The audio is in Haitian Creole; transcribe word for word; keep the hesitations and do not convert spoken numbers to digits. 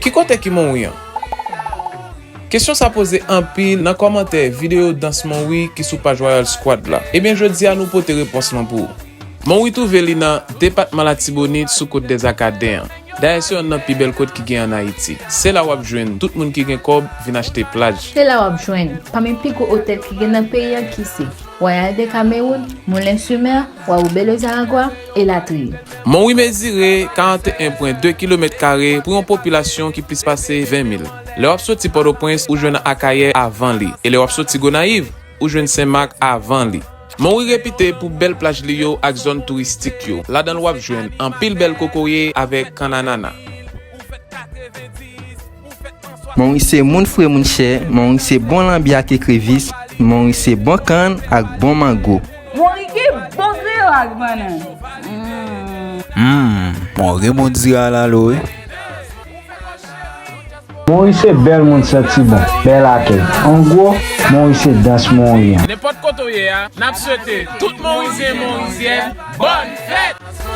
Ki kote ki Monwi an? Kesyon sa poze anpil nan kòmantè videyo dans Monwi ki sou paj Royal Squad la. Ebyen, jodi a nou pote repons lan pou ou. Monwi twouve li nan depatman Latibonit sou kot dèz Akaden an. Dayè se yonn nan pi bèl kot ki gen ann Ayiti. Se la w ap jwenn tout moun ki gen kòb vin achte plaj. Se la w ap jwenn pami pi gwo otèl ki gen nan peyi an ki se Royal de Cameroun, Moulin sur Mer, Waoubé les Aragua, elatriye. Monwi mezire karanteyen pwen de kilomèt kare pou yon popilasyon ki plis pase ven mil. Lè w ap soti Pòtoprens, ou jwenn Akayè avan li. E lè w ap soti Gonayiv, ou jwenn Senmak avan li. Monwi repite pou bèl plaj li yo ak zòn touristik yo. Ladan l w ap jwenn anpil bèl kokoye avèk kannanana. Monwi se moun fre moun chè, Monwi se bon lanbi ak ekrevis, Monwi se bon kann ak bon mango. Monwi gen bon griyo ak bannann. Hmm, Monwi moun diri a lalo wi. Monwi se bèl moun santi bon, bèl akèy. An gwo, Monwi se dans Monwi an. Nenpòt kote w ye a, n ap swete tout Monwizyen Monwizyèn bòn fèt!